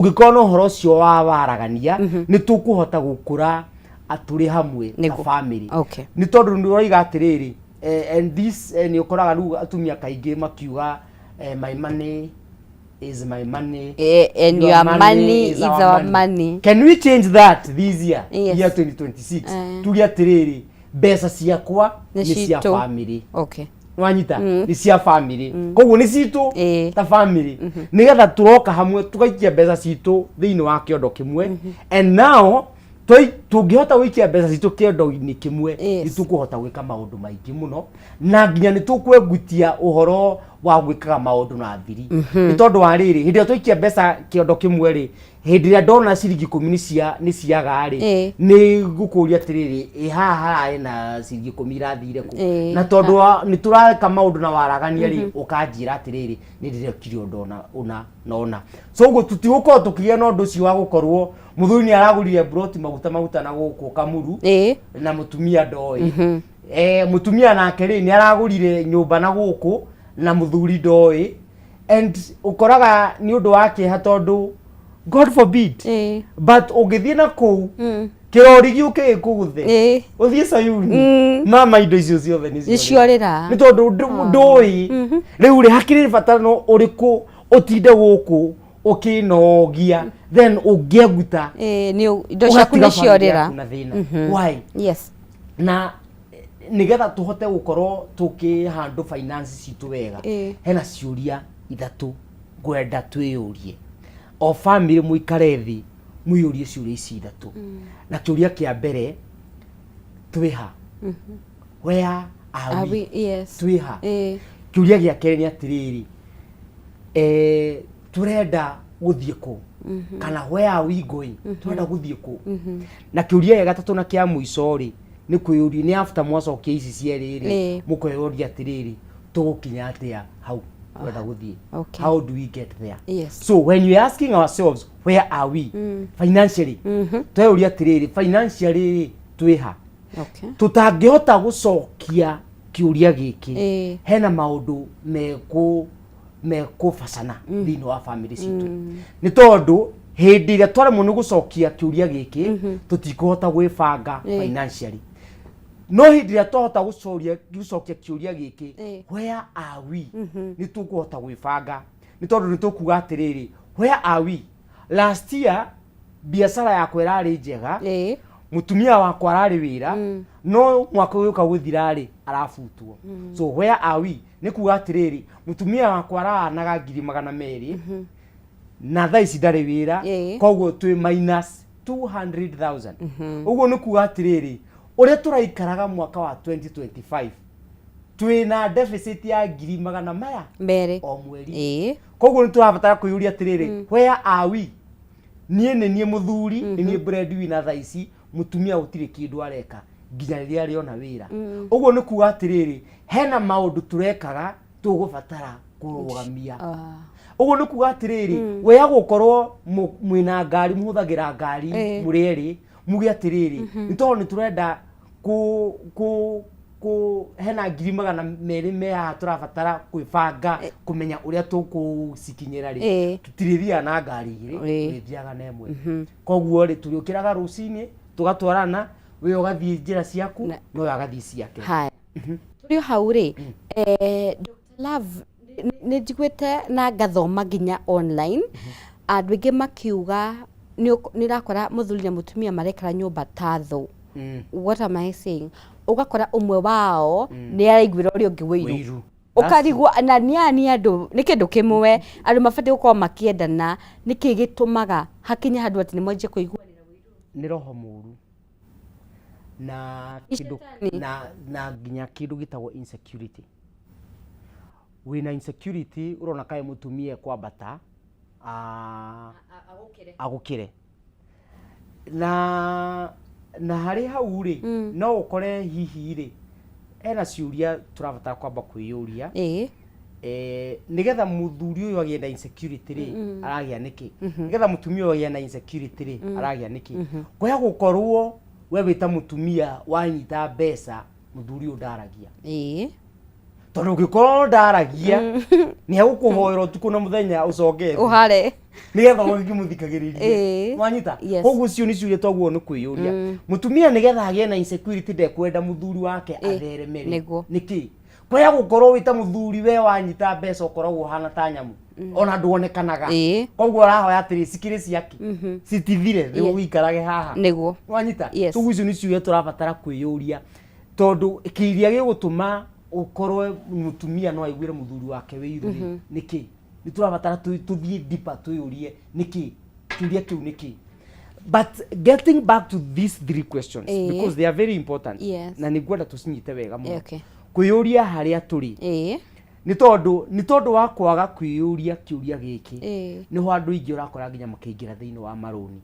Ũngĩkorwo na ũhoro ũcio wa waragania, nĩ tũkũhota gũkũra tũrĩ hamwe ta family. Nĩ tondũ nĩ ũroiga atĩrĩrĩ, and this nĩ ũkoraga rĩu atumia kaingĩ makiuga, "My money is my money." And your money is our money. Can we change that this year? Yes. Year 2026, tuge atĩrĩrĩ, mbeca ciakwa nĩ nĩ cia citũ. Family. Wanyita, nĩ cia family, koguo nĩ citũ ta family, nĩgetha tũroka hamwe tũgaikia mbeca citũ thĩinĩ wa kĩondo kĩmwe. And now tũngĩhota gũikia mbeca citũ kĩondo-inĩ kĩmwe, nĩ tũkũhota gwĩka maũndũ maingĩ mũno, na nginya nĩ tũkwengutia ũhoro wa gwĩkaga maũndũ na thiri, nĩ tondũ wa rĩrĩ, hĩndĩ ĩrĩa twaikia mbeca kĩondo kĩmwe rĩ, hĩndĩ ĩrĩa ndona ciringi 10 nĩ ciaga rĩ, nĩ ngũkũria atĩrĩrĩ, ĩ haha hararĩ na ciringi 10 irathire kũ? Na tondũ nĩ tũreka maũndũ na waragania rĩ, ũkanjĩra atĩrĩrĩ, nĩ ndĩrekire ũndũ ũna, ũna na ũna. So ũguo tũtigũkorwo tũkĩgĩa na ũndũ ũcio wa gũkorwo mũthuri nĩ aragũrire mburoti maguta na gũkũ Kamuru na mũtumia ndoĩ. Mũtumia nake rĩ, nĩ aragũrire nyũmba na gũkũ na mũthuri ndoĩ, and ũkoraga nĩ ũndũ wa kĩeha tondũ, God forbid, but ũngĩthiĩ na kũu kĩrori gĩũke gĩkũgũthe, ũthiĩ Sayuni, mama, indo icio ciothe nĩ nĩ ciorĩra. Nĩ tondũ ndũĩ rĩu rĩ, hakĩrĩ bata no ũrĩkũ ũtinde gũkũ ũkĩnogia, then ũngĩenguta Nĩ indo ciaku ũgatiga nĩ family ciorĩra. Yaku na thĩna. Why? Yes. Na nigetha tũhote gũkorwo tũkĩhandle finance citũ wega, hena ciũria ithatũ ngwenda twĩyũrie. O family mũikare thĩ mwĩyũrie ciũria ici ithatũ. Na kĩũria kĩa mbere, twĩha? Where are Are we? we? Yes. Twĩha? Kĩũria gĩa kerĩ nĩ atĩrĩrĩ, tũrenda gũthiĩ kũ, kana where are we going? Tũrenda gũthiĩ kũ? Na kĩũria gĩa gatatũ na kĩa mũico rĩ, nĩ kwĩyũria, nĩ after mwacokia ici cierĩ rĩ, mũkweyũria atĩrĩrĩ, tũgũkinya atĩa hau tũrenda gũthiĩ? How do we get there? So when we are asking ourselves, where are we financially, tweyũria atĩrĩrĩ, financially rĩ, twĩha? Tũtangĩhota gũcokia kĩũria gĩkĩ, hena maũndũ mekũbacana thĩinĩ wa family citũ, nĩ tondũ hĩndĩ ĩrĩa twaremwo nĩ gũcokia kĩũria gĩkĩ, tũtikũhota gwĩbanga financially. No hĩndĩ ĩrĩa twahota gũcokia kĩũria gĩkĩ, where are we, nĩ tũkũhota gwĩbanga, nĩ tondũ nĩ tũkuga atĩrĩrĩ, where are we? Last year biacara yakwa ĩrarĩ njega, mũtumia wakwa ararĩ wĩra, no mwaka ũyũ ũka gũthira rĩ, arabutwo. So where are we nĩ kuga atĩrĩrĩ, mũtumia wakwa aranaga 200,000 na thaa ici ndarĩ wĩra, koguo twĩ minus 200,000. Ũguo nĩ kuga atĩrĩrĩ, ũrĩa tũraikaraga mwaka wa 2025, twĩna deficit ya ngiri magana maya 2 o mweri. Koguo nĩ tũrabatara kwĩyũria atĩrĩrĩ, where are we? Niĩ nĩ niĩ mũthuri, nĩ niĩ breadwinner thaa ici, mũtumia gũtirĩ kĩndũ areka nginya rĩrĩa arĩona wĩra. Ũguo nĩ kuga atĩrĩrĩ, hena maũndũ tũrekaga tũgũbatara kũrũgamia. Ũguo nĩ kuga atĩrĩrĩ, we gũkorwo mwĩna ngari, mũhũthagĩra ngari mũrĩ erĩ, muge atĩrĩrĩ, nĩ tondũ nĩ tũrenda kũ hena 200,000 me haha tũrabatara kwĩbanga kũmenya ũrĩa tũkũcikinyĩra rĩ, tũtirĩthiaga na ngari igĩrĩ, tũrĩthiaga na ĩmwe. Koguo rĩ, tũrĩũkĩraga rũcinĩ tũgatwarana, we ũgathiĩ njĩra ciaku, no we agathiĩ ciake. Haya, tũrĩ o hau rĩ, Dr. Love, nĩ njiguĩte na ngathoma nginya online andũ aingĩ makiuga nĩ ũrakora mũthuri na mũtumia marekara nyũmba ta thũ. What am I saying? Ũgakora ũmwe wao nĩ araiguĩra ũrĩa ũngĩ wĩiru. Wĩiru. Ũkarigwo na nĩ aya nĩ andũ nĩ kĩndũ kĩmwe, andũ mabatiĩ gũkorwo makĩendana. Nĩkĩ gĩtũmaga hakinye handũ atĩ nĩ mwanjie kũiguanĩra wĩiru? Nĩ roho mũru na Nĩ kĩndũ cetani. na nginya kĩndũ gĩtagwo insecurity. Wĩna insecurity, ũrona kaĩ mũtumia ekwambata agũkĩre na harĩ hau rĩ, no ũkore hihi rĩ, hena ciũria tũrabatara kwamba kwĩyũria, nĩgetha mũthuri ũyũ agĩe na insecurity rĩ, aragĩa nĩkĩ? Nĩgetha mũtumia ũyũ agĩe na insecurity rĩ, aragĩa nĩkĩ? Kwaya gũkorwo we wĩ ta mũtumia wanyita mbeca, mũthuri ũyũ ndaragia. Tondũ ũngĩkorwo ndaragia, nĩ egũkũhoera ũtukũ na mũthenya ũcoke thĩ, ũhare nĩgetha ũngĩmũthikagĩrĩrie. Wanyita? Yes. Koguo icio nĩ ciũria twaguo nĩ kwĩyũria. Mũtumia nĩgetha agĩe na insecurity, ndekwenda mũthuri wake athereme rĩ, nĩkĩ kũrĩa gũkorwo wĩ ta mũthuri, we wanyita mbeca ũkoragwo ũhana ta nyamũ, ona nduonekanaga. Koguo ũrahoya atĩrĩ, cikĩrĩ ciake citithire rĩu, ũikarage haha. Wanyita? Yes. Koguo icio nĩ ciũria tũrabatara kwĩyũria, tondũ kĩiria gĩgũtũma ũkorwo mũtumia no aiguĩre mũthuri wake wĩiru rĩ, nĩkĩ? Nĩ tũrabatara tũthiĩ deeper, twĩyũrie nĩkĩ, kĩũria kĩu nĩkĩ. But getting back to these three questions, because they are very important, na nĩ ngwenda tũcinyite wega mũno. Kwĩyũria harĩa tũrĩ, nĩ tondũ wa kwaga kwĩyũria kĩũria gĩkĩ, nĩho andũ aingĩ ũrakora nginya makĩingĩra thĩinĩ wa marũni,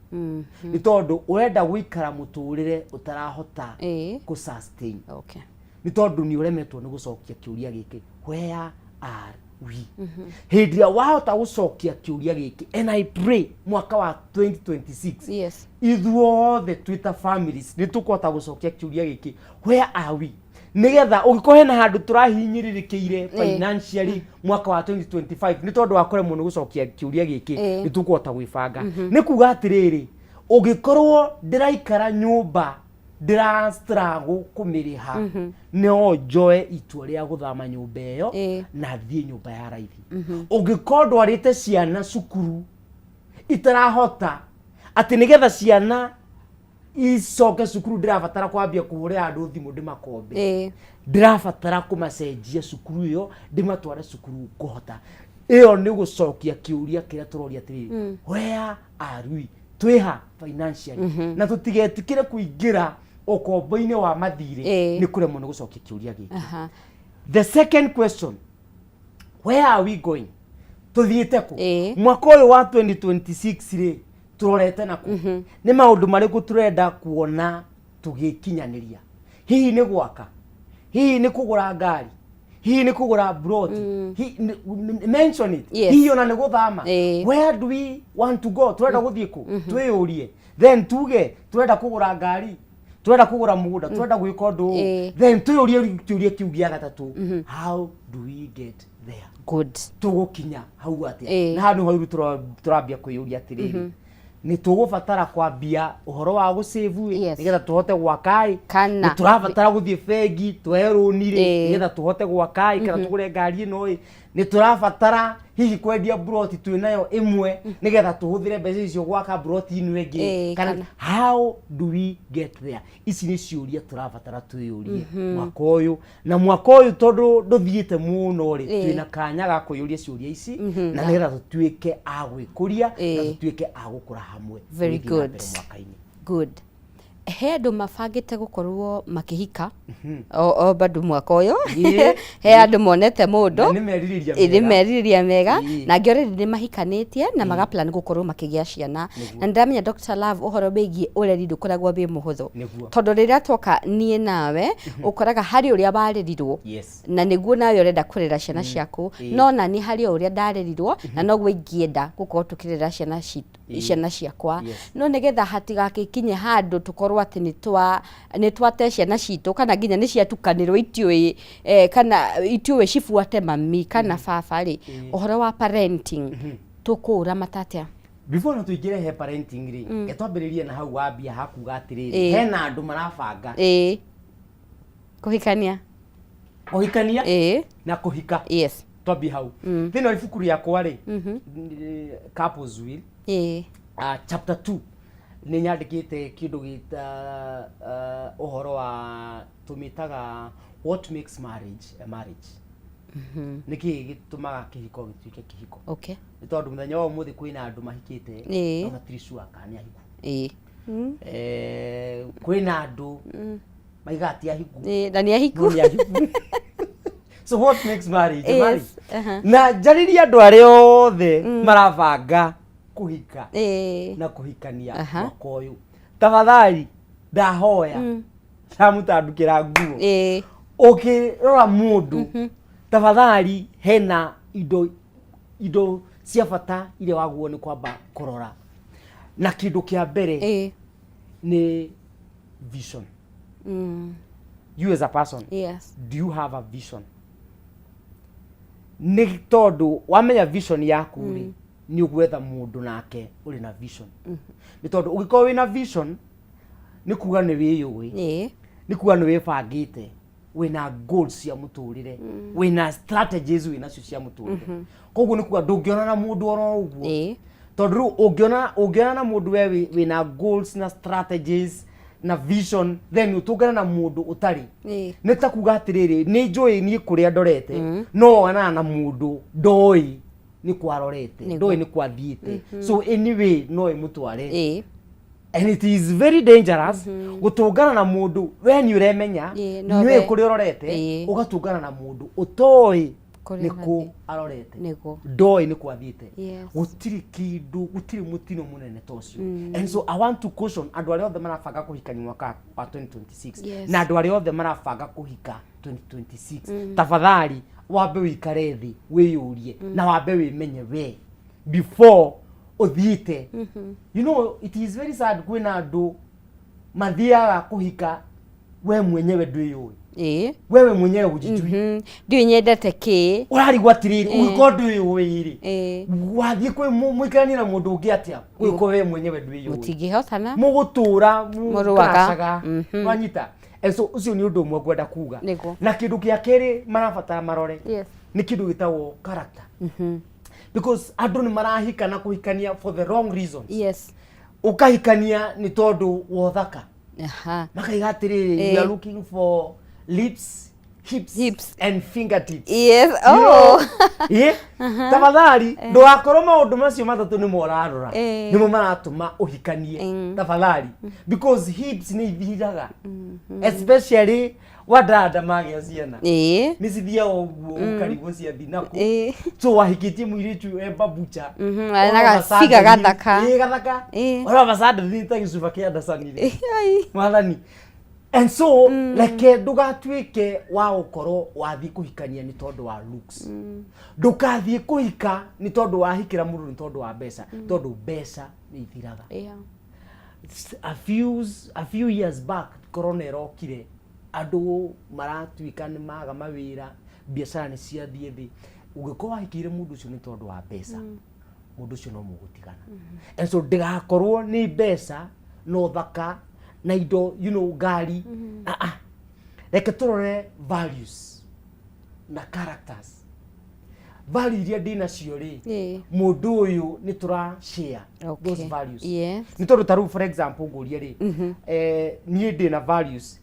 nĩ tondũ ũrenda gũikara mũtũrĩre ũtarahota kũ sustain, nĩ tondũ nĩ ũremetwo nĩ gũcokia kĩũria gĩkĩ, "Where are we?" Hĩndĩ ĩrĩa wahota gũcokia kĩũria gĩkĩ, and I pray mwaka wa 2026 ithuothe twĩ ta families nĩ tũkũhota gũcokia kĩũria gĩkĩ, "Where are we?" nĩgetha ũngĩkorwo hena handũ tũrahinyĩrĩrĩkĩire financially mwaka wa 2025 nĩ tondũ wa kũremwo nĩ gũcokia kĩũria gĩkĩ, nĩ tũkũhota gwĩbanga. Nĩ kuga atĩrĩrĩ, ũngĩkorwo ndĩraikara nyũmba ndĩra struggle kũmĩrĩha, no njoe itua rĩa gũthama nyũmba ĩyo na thiĩ nyũmba ya raithi. Ũngĩkorwo ndwarĩte ciana cukuru itarahota, atĩ nĩgetha ciana icoke cukuru ndĩrabatara kwambia kũhũrĩra andũ thimũ ndĩmakombe, ndĩrabatara kũmacenjia cukuru ĩyo ndĩmatware cukuru kũhota. Ĩyo nĩ gũcokia kĩũria kĩrĩa tũroria atĩrĩrĩ, "Where are we?" Twĩha financially, na tũtigetikĩre kũingĩra ũkombo-inĩ wa mathirĩ nĩ kũremwo nĩ gũcokia kĩũria gĩkĩ. The second question, "Where are we going?" Tũthiĩte kũ? Mwaka ũyũ wa 2026 rĩ, tũrorete naku? Nĩ maũndũ marĩkũ tũrenda kuona tũgĩkinyanĩria? Hihi nĩ gwaka? Hihi nĩ kũgũra ngari? Hihi nĩ kũgũra broti? Mention it. Hihi ona nĩ gũthama? Where do we want to go? Tũrenda gũthiĩ kũ? Twĩyũrie, then tuge tũrenda kũgũra ngari, tũrenda kũgũra mũgũnda, tũrenda gwĩka ũndũ ũyũ. Then twĩyũrie kĩũria kĩu gĩa gatatũ, "How do we get there?" Tũgũkinya hau atĩa? Na hau nĩho rĩu tũrambia kwĩyũria atĩrĩrĩ, nĩ tũgũbatara kwambia ũhoro wa gũsave ĩ, nĩgetha tũhote gwaka ĩ? Kana. Nĩ tũrabatara gũthiĩ bengi tuoe rũni rĩ, nĩgetha tũhote gwaka ĩ, kana tũgũre ngari ĩno ĩ? Nĩ tũrabatara hihi kwendia mburoti twĩ nayo ĩmwe nĩgetha tũhũthĩre mbeca icio gwaka mburoti ĩno ĩngĩ? Kana how do we get there? Ici nĩ ciũria tũrabatara twĩyũrie mwaka ũyũ, na mwaka ũyũ tondũ ndũthiĩte mũno rĩ, twĩna kanya ga kwĩyũria ciũria ici na nĩgetha tũtuĩke a gwĩkũria na tũtuĩke a gũkũra hamwe Very tũgĩthiĩ na good. mbere mwaka-inĩ. Good. He andũ mabangĩte gũkorwo makĩhika o bado mwaka ũyũ. He andũ monete mũndũ. Na nĩ merirĩria Ĩ, nĩ mega. merirĩria mega. Na angĩ already nĩ mahikanĩtie na magaplan gũkorwo makĩgĩa ciana. Na nĩndamenya, Dr. Love, ũhoro wĩgiĩ ũreri ndũkoragwo wĩ mũhũthũ, tondũ rĩrĩa twoka niĩ nawe, ũkoraga harĩ ũrĩa warerirwo na nĩguo nawe ũrenda kũrera ciana ciaku, no na nĩ harĩ o ũrĩa ndarerirwo na noguo ingĩenda gũkorwo tũkĩrera ciana citũ, ciana ciakwa. No nĩgetha hatigagĩkinye handũ tũkorwo atĩ nĩ twate ciana citũ, kana nginya nĩ ciatukanĩrwo, itiũĩ kana itiũĩ cibuate mami kana baba rĩ, ũhoro wa parenting tũkũũramata atĩa? Before na tũingĩre he parenting rĩ, reke twambĩrĩrie na hau wambia hakuga atĩrĩrĩ, hena andũ marabanga Kũhikania. Kũhikania na kũhika. Twambie hau. Thĩinĩ wa ibuku rĩakwa rĩ, Couples Will, chapter 2, nĩ nyandĩkĩte kĩndũ gĩta ũhoro wa tũmĩtaga "What makes marriage a marriage?" Nĩ kĩĩ gĩtũmaga kĩhiko gĩtuĩke kĩhiko? Nĩ tondũ mũthenya wa ũmũthĩ kwĩna andũ mahikĩte no matirĩ sure kana nĩ ahiku. Kwĩna andũ maigaga ti ahiku. Na nĩ ahiku. No nĩ ahiku. So what makes marriage a marriage? Yes. Na njarĩrie andũ arĩa othe marabanga kũhika na kũhikania mwaka ũyũ, tafadhali ndahoya, ndamũtandũkĩra nguo, ũkĩrora mũndũ, tafadhali hena indo cia bata iria wagwo nĩ kwamba kũrora, na kĩndũ kĩa mbere nĩ vision. You as a person, do you have a vision? Nĩ tondũ wamenya vision yaku rĩ, nĩ ũgwetha mũndũ nake ũrĩ na vision, nĩ tondũ ũngĩkorwo wĩna vision nĩ kuga nĩ wĩyũĩ, nĩ kuga nĩ wĩbangĩte, wĩna goals cia mũtũrĩre, wĩna strategies wĩnacio cia mũtũrĩre. Koguo nĩ kuga ndũngĩona na mũndũ oro ũguo, tondũ rĩu ũngĩona na mũndũ we wĩna goals na strategies na vision, then ũtũngane na mũndũ ũtarĩ, nĩ ta kuga atĩrĩrĩ, nĩ njũĩ niĩ kũrĩa ndorete, no wonana na mũndũ ndoĩ nĩ kwarorete, ndoĩ nĩ kwathiĩte, so anyway no ĩmũtware. And it is very dangerous gũtũngana na mũndũ we nĩ ũremenya, no nĩũĩ kũrĩa ũrorete, ũgatũngana na mũndũ ũtoĩ kũrĩa nĩ kũ ũrathiĩ. Arorete, ndoĩ nĩ kwathiĩte. Gũtirĩ kĩndũ, gũtirĩ mũtino mũnene ta ũcio. And so I want to caution andũ arĩa othe marabanga kũhikania mwaka wa 2026 na andũ arĩa othe marabanga kũhika 2026, tafadhali wambe wĩikare thĩ, wĩyũrie na wambe wĩmenye we before ũthiĩte. You know it is very sad, kwĩna andũ mathiaga kũhika, we mwenyewe ndwĩyũĩ, wewe mwenyewe hujijui. Ndiũĩ nyendete kĩ. Ũrarigwo atĩrĩrĩ, ũngĩkorwo ndwĩyũĩ rĩ, wathiĩ kwĩ mũikaranie na mũndũ ũngĩ atĩa ũngĩkorwo we mwenyewe ndwĩyũĩ? Mũtingĩhotana. Mũgũtũra Mũrũaga. mũkracaga. Wanyita? And so ũcio nĩ ũndũ ũmwe ngwenda kuga. Na kĩndũ kĩa kerĩ marabatara marore nĩ kĩndũ gĩtagwo character, because andũ nĩ marahika na kũhikania for the wrong reasons. Ũkahikania nĩ tondũ wa ũthaka, makaiga atĩrĩrĩ, we are looking for lips, hips, Hips. and fingertips. Oh. Tafadhali ndũgakorwo maũndũ macio matatũ nĩmo ũrarora, nĩmo maratũma ũhikanie. Tafadhali, because hips nĩ ithiraga, especially wadada magĩa ciana, nĩ cithiaga ũguo, ũkarigwo ciathi nakũ. So wahikĩtie mũirĩtu e babucha. Na gaciga gathaka. Ĩ, gathaka. All of a sudden nĩ ta gĩcuba kĩa ndacani rĩ. Ai. Mwathani. And so reke ndũgatuĩke wa gũkorwo wathiĩ kũhikania nĩ tondũ wa looks. Ndũkathiĩ kũhika nĩ tondũ wahikĩra mũndũ nĩ tondũ wa mbeca, tondũ mbeca nĩ ithiraga. A few years back, corona ĩrokire, andũ maratuĩka nĩ maga mawĩra, biacara nĩ ciathiĩ thĩ. Ũngĩkorwo wahikĩire mũndũ ũcio nĩ tondũ wa mbeca, mũndũ ũcio no mũgũtigana. And so ndĩgakorwo nĩ mbeca na ũthaka na indo, ngari. Ah, ah. Reke tũrore values na characters. Value iria ndĩ nacio rĩ, mũndũ ũyũ nĩ tũra share those values? Nĩ tondũ ta rĩu, for example, ngũrie rĩ, niĩ ndĩ na values,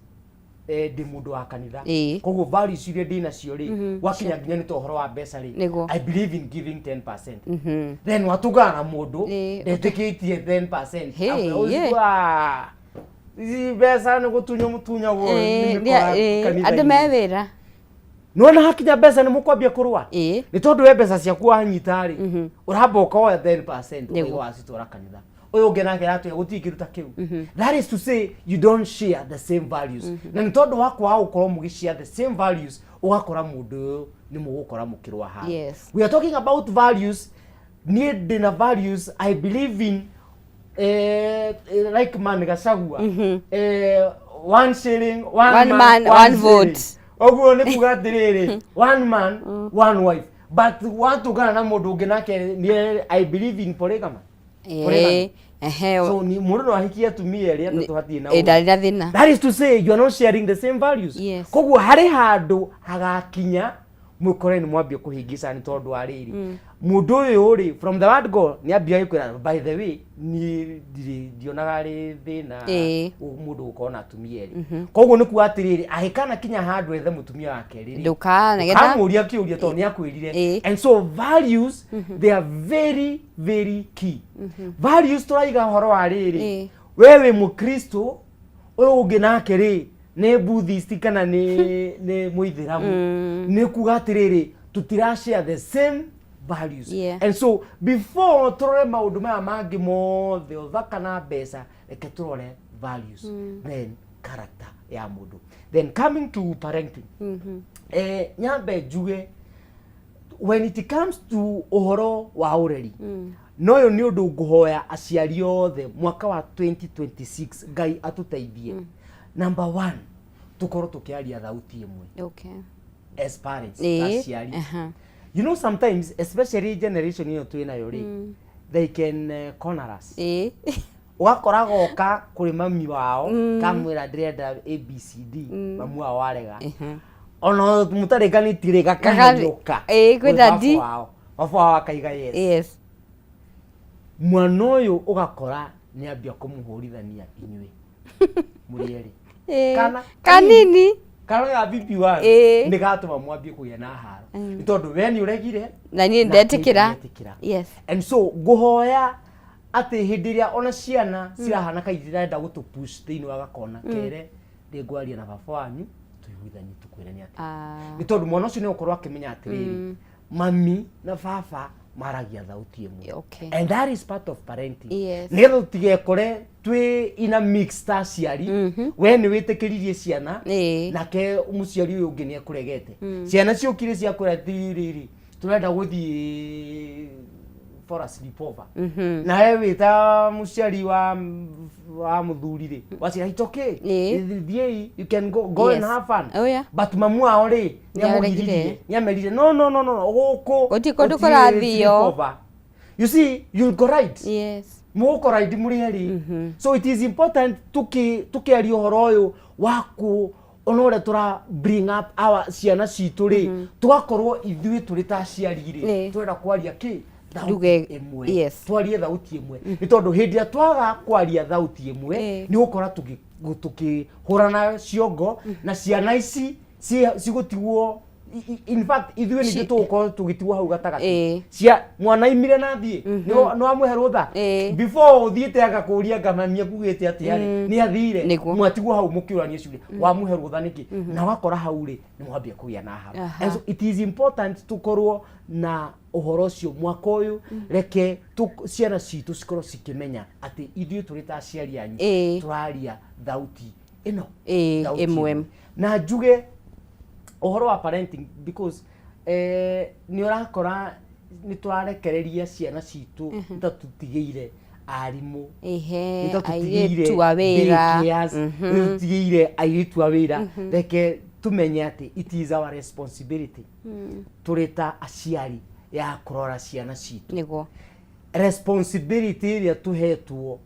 ndĩ mũndũ wa kanitha. Koguo values iria ndĩ nacio rĩ, gwakinya nginya nĩ ta ũhoro wa mbeca rĩ, I believe in giving 10%. Then watũngana na mũndũ ndetĩkĩtie 10%. Hey, Akwĩra, yeah. "Ũcio, ici mbeca nĩ gũtunywo mũtunyagwo nĩ mĩkora Andũ kanitha-inĩ." me wĩra. Nĩwona hakinya mbeca nĩ mũkwambia kũrũa, nĩ tondũ we mbeca ciaku wanyita rĩ, ũramba ũkoya 10%, ũkaiga wacitwara kanitha. Ũyũ ũngĩ nake aratwĩra gũtirĩ kĩndũ ta kĩu. That is to say you don't share the same values, na nĩ tondũ wa kwaga gũkorwo mũgĩ share the same values, ũgakora mũndũ ũyũ nĩ mũgũkora mũkĩrũa haha. We are talking about values. Niĩ ndĩna values, I believe in like man Gachagua, one shilling, one, one man, one vote. Ũguo nĩ kuga atĩrĩrĩ, one man, one wife, but watũngana na mũndũ ũngĩ nake nĩ I believe in polygamy. So ni mũndũ no ahikie atumia erĩ, atatũ, hatirĩ na ũru. Ndarĩ na thĩna. That is to say you are not sharing the same values. Koguo harĩ handũ hagakinya mwĩkore nĩ mwambia kũhĩngĩcana, nĩ tondũ wa rĩrĩ, mũndũ ũyũ rĩ, from the word go nĩ ambia gũkwĩra, "By the way, niĩ ndirĩ ndionaga rĩ thĩna mũndũ gũkorwo na atumia erĩ." Koguo nĩ kuga atĩrĩrĩ, agĩkana kinya handũ ethe mũtumia wa kerĩ rĩ, Ndũka nĩgetha kamũria kĩũria tondũ nĩ akwĩrire. And so values, they are very very key. Values tũraiga ũhoro wa rĩrĩ, we wĩ mũkristo, ũyũ ũngĩ nake rĩ nĩ Buddhist kana nĩ mũithĩramu, nĩ kuga atĩrĩrĩ, tũtira share the same values. And so before tũrore maũndũ maya mangĩ mothe, ũthaka na mbeca, reke tũrore values, then character ya mũndũ. Then coming to parenting, nyambe njuge, when it comes to ũhoro wa ũreri, no ũyũ nĩ ũndũ ngũhoya aciari othe mwaka wa 2026, Ngai atũteithie. Number one, tũkorwo tũkĩaria thauti ĩmwe as parents, aciari. You know, sometimes, especially generation ĩno twĩ nayo rĩ, they can corner us. Ũgakora goka kũrĩ mami wao, kamwĩra, "Ndĩrenda ABCD." Mami wao arega. Ona mũtarĩkanĩtie rĩ, gakahanyũka Ĩĩ, kwĩ kũrĩ daddy. baba wao. Baba wao akaiga yes. Mwana ũyũ ũgakora nĩ ambia kũmũhũrithania inyuĩ mũrĩ erĩ. Kana Kanini. Kana ga BP1 nĩ gatũma mwambie kũgĩa na haro, nĩ tondũ we nĩ ũregire na niĩ nake ndetĩkĩra. ndetĩkĩra. And so ngũhoya atĩ hĩndĩ ĩrĩa ona ciana cirahana kaingĩ irenda gũtũ push thĩinĩ wa gakona, kere ndĩngwaria na baba wanyu, tũiguithanie, tũkwĩre nĩ atĩ nĩ tondũ mwana ũcio nĩ gũkorwo akĩmenya atĩrĩrĩ, mami na baba maragia thauti ĩmwe. And that is part of parenting. Nĩgetha tũtigekore twĩ in a mix ta aciari, we nĩ wĩtĩkĩririe ciana, nake mũciari ũyũ ũngĩ nĩ ekũregete. Ciana ciũkire ciakwĩra tiriri, "Tũrenda gũthiĩ for a sleepover," nawe wĩ ta mũciari wa mũthuri rĩ, waciĩra, "It's okay, thiĩi, you can go, go and have fun." But mamu wao rĩ, nĩ Nĩaregire. amũgiririe, nĩ amerire, "No, no, no, no, gũkũ Gũtirĩ kũndũ gũtirĩ kũrathio." sleepover. You see, you'll go right, mũgũkora indi mũrĩ erĩ. So it is important tukiaria ũhoro ũyũ wa kũ ona ũrĩa tũra bring up our ciana citũ rĩ, tũgakorwo ithuĩ tũrĩ ta aciari rĩ, tũrenda kwaria kĩ thauti ĩmwe. Twarie thauti ĩmwe, nĩ tondũ hĩndĩ ĩrĩa twaga kwaria thauti ĩmwe, nĩ gũkora tũkĩhũrana ciongo na ciana ici cigũtigwo. In fact, ithuĩ nithuĩ tũgũkorwo tũgĩtigwo hau gatagatĩ. Cia mwana imire na thiĩ, nĩ wamũhe rũtha before ũthiĩte agakũria ngamamia kugĩte atĩa rĩ, nĩ athire. Mwatigwo hau mũkĩũrania ciũria, wamũhe rũtha nĩkĩ? Na wakora hau rĩ, nĩ mwambia kũgĩa na haro. And so it is important tũkorwo na ũhoro ũcio mwaka ũyũ. Reke ciana citũ cikorwo cikĩmenya atĩ ithuĩ tũrĩ ta aciari anyu, tũraria thauti ĩno, thauti ĩmwe. Na njuge ũhoro wa parenting, because nĩ ũrakora nĩ tũrarekereria ciana citũ, nĩ ta tũtigĩire arimũ, nĩ ta tũtigĩire airĩtu a wĩra. Daycares, nĩ tũtigĩire airĩtu a wĩra. Reke tumenye atĩ it is our responsibility tũrĩ ta aciari ya kũrora ciana citũ. Responsibility ĩrĩa tũhetwo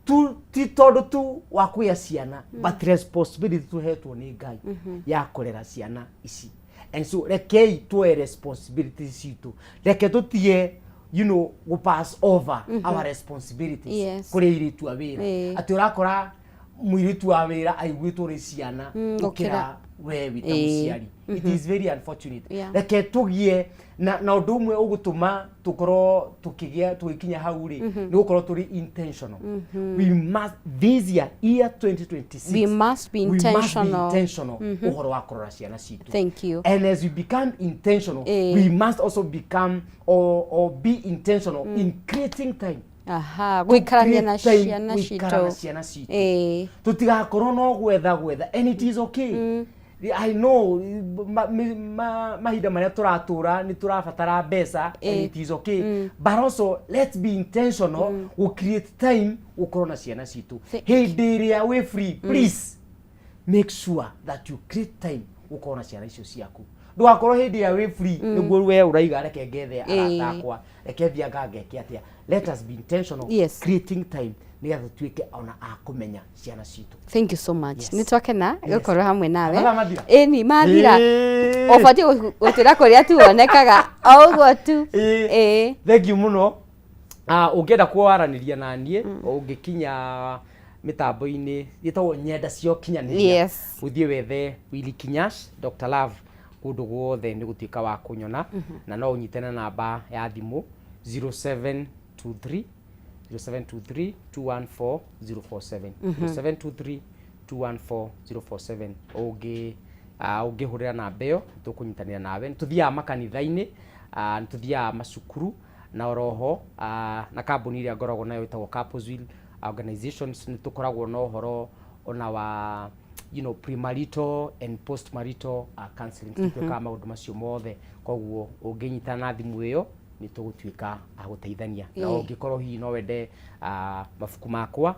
tu ti tondũ tu wa kũgĩa ciana, but responsibility tũhetwo nĩ Ngai ya kũrera ciana ici. And so rekei tuoe responsibility citũ. Reke tũtige gũ pass over our responsibilities kũrĩ airĩtu a wĩra, atĩ ũrakora mũirĩtu wa wĩra aiguĩtwo nĩ ciana gũkĩra we wĩ ta mũciari. It is very unfortunate. Reke tũgie na ũndũ ũmwe ũgũtũma tũkorwo tũkĩgĩa tũgĩkinya hau rĩ, nĩ gũkorwo tũrĩ intentional. We must, this year, year 2026, We must be we must be intentional. intentional ũhoro wa kũrora ciana citũ. Thank you. And as we become intentional, we must also become or be intentional in creating time. Aha, gũikarania na Create time ciana gũikara na citũ. ciana citũ. Tutigakorwo no gwetha gwetha, and it is okay, I know mahinda marĩa tũratũra nĩ tũrabatara mbeca, and it is okay, but also let's be intentional gũ create time gũkorwo na ciana citũ. Hĩndĩ ĩrĩa wĩ free, please make sure that you create time gũkorwo na ciana icio ciaku. Ndũgakorwo hĩndĩ ĩrĩa wĩ free nĩguo we ũraiga, "Reke ngethe arata akwa, reke thiĩ anga ngeke atĩa." Let us be intentional creating time nĩgetha tũtuĩke ona a kũmenya ciana citũ. Thank you so much. Yes. Nĩ twakena gũkorwo hamwe nawe. Mathaa mathira? Ĩni, mathira. Ũbatiĩ gũtwĩra kũrĩa tu wonekaga o ũguo tu. Thank you mũno. Ũngĩenda kwaranĩria na niĩ, ũngĩkinya mĩtambo-inĩ ĩtagwo nyenda cia ũkinyanĩria, ũthiĩ wethe Willy Kinyash, Dr Love, kũndũ guothe nĩ gũtuĩka wa kũnyona. Na no ũnyite na namba ya thimũ 0723 0723 214 047, 0723 214 047. Ũngĩhũrĩra namba ĩyo, tũkũnyitanĩra nawe. Nĩ tũthiaga makanitha-inĩ, nĩ tũthiaga macukuru, na oroho na kambuni ĩrĩa ngoragwo nayo ĩtagwo Couples Wheel Organizations, nĩ tũkoragwo na ũhoro ona wa premarital and postmarital counseling. Tũtwĩkaga maũndũ macio mothe. Koguo ũngĩnyita na thimũ ĩyo, nĩ tũgũtuĩka a gũteithania. Na ũngĩkorwo hihi no wende mabuku makwa,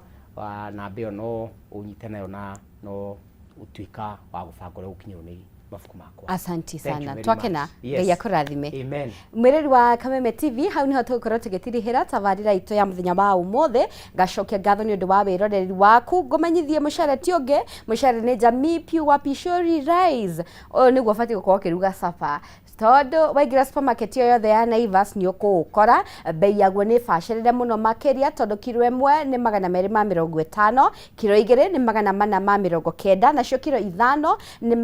namba ĩyo no ũnyite nayo na no ũtuĩka wa gũbanga ũrĩa ũgũkinyĩrwo nĩ Mabuku makwa. Asanti Thank you sana. very Twakena. much. Yes. Ngai akũrathime. Amen. Mwĩrĩri wa Kameme TV, hau niho tũgũkorwo tũgĩtirihĩra tabarĩra itũ ya mũthenya wa ũmũthĩ. Ngacokia ngatho nĩ ũndũ wa wĩroreri waku. Ngũmenyithie mũcere ti ũngĩ, mũcere nĩ Jamii Pure Pishori Rice. Ũyũ nĩguo ũbatiĩ gũkorwo ũkĩruga sapa, tondũ waingĩra supermarket ĩyo yothe ya Naivas nĩ ũkũũkora. Bei yaguo nĩ bacĩrĩre mũno makĩria, tondũ kiro 1 nĩ 250, kiro 2 nĩ 490, nacio kiro 5 nĩ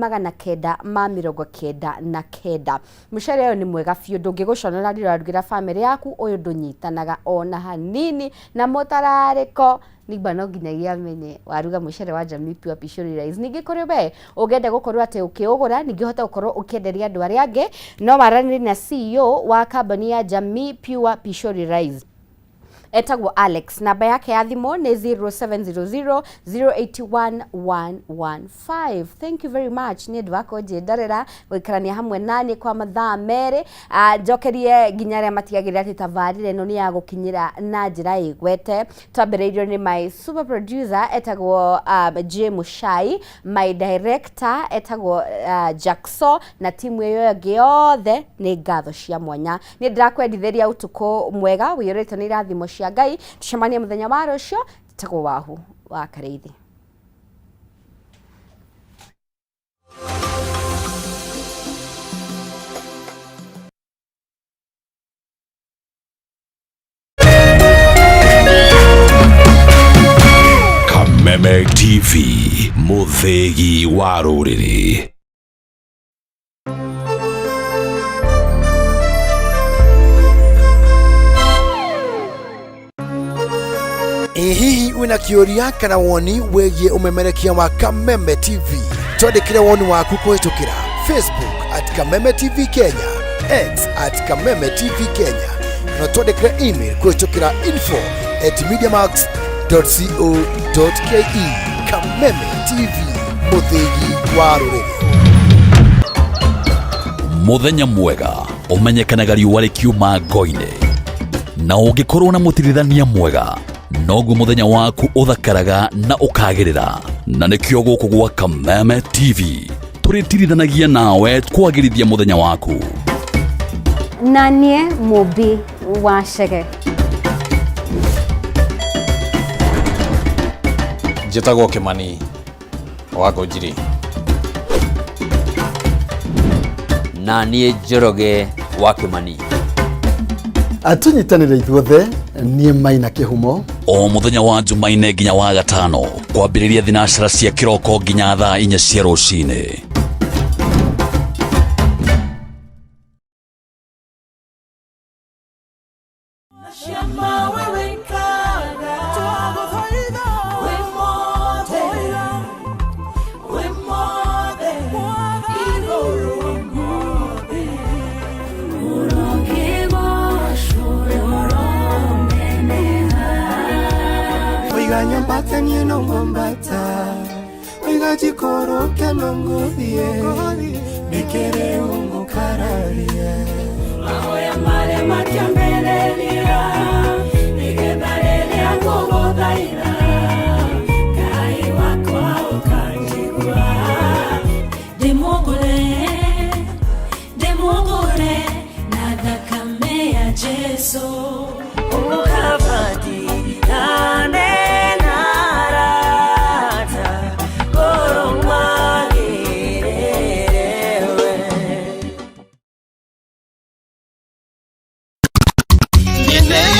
999. Mũcere ũyũ nĩ mwega biũ, ndũngĩgũconora rĩrĩa ũrarugĩra bamĩrĩ yaku. Ũyũ ndũnyitanaga ona hanini na mũtararĩko nigba no nginyagia amenye waruga mũcere wa Jamii Pure Pishori Rice. Ningĩ kũrĩ we ũngĩenda gũkorwo atĩ ũkĩũgũra, ningĩ ũhote gũkorwo ũkĩenderia andũ arĩa angĩ, no waranĩrie na CEO wa kambuni ya Jamii Pure Pishori Rice, etagwo Alex. Namba yake ya thimũ nĩ 0700 081 115. Thank you very much nĩ ũndũ wa kũnjĩndarĩra gũikarania hamwe nani kwa mathaa 2. Njokerie nginya arĩa matigagĩrĩra atĩ tabarĩra ĩno nĩ ya gũkinyĩra na njĩra ĩgwete. Twambĩrĩirio nĩ my super producer etagwo J Mushai, my director etagwo Jackso, na timu ĩyo ĩngĩ yothe nĩ ngatho cia mwanya. Nĩ ndĩrakwendithĩria ũtukũ mwega ũiyũrĩtwo nĩ irathimo cia Ngai. Tucemanie mũthenya wa rũcio. Tagwo Wahu wa Karĩithi. Kameme TV, mũthĩgi wa rũrĩrĩ. Ĩ hihi wĩna kĩũria kana woni wĩgiĩ ũmemerekia wa Kameme TV? Twandĩkĩre woni waku kũhĩtũkĩra Facebook @KamemeTV Kenya, X @KamemeTV Kenya, na twandĩkĩre email kũhĩtũkĩra info@mediamax.co.ke. Kameme TV, mũthĩgi wa rũrĩrĩ. Mũthenya mwega ũmenyekanaga riũa rĩkiuma ngo-inĩ, na ũngĩkorwo na mũtirithania mwega noguo mũthenya waku ũthakaraga na ũkagĩrĩra. Na nĩkĩo gũkũ gwa Kameme TV tũrĩtirithanagia nawe kwagĩrithia mũthenya waku. Na niĩ Mũmbi wa Chege. Njĩtagwo Kĩmani wa Ngũnjiri. Na niĩ Njoroge wa Kĩmani. Tũnyitanĩre ithuothe. Niĩ Maina Kĩhumo. O mũthenya wa Jumaine nginya wa gatano, kwambĩrĩria thinacara cia kĩroko nginya thaa 4 cia rũcinĩ. Shama wewe nkaga we mothe, we mothe igũrũ mothe. Oiga nyambate niĩ no ngwambata, oiga njikũrũke no ngũthiĩ, nĩkĩrĩ ũngũkararia? Mahoya marĩa matiambĩrĩria.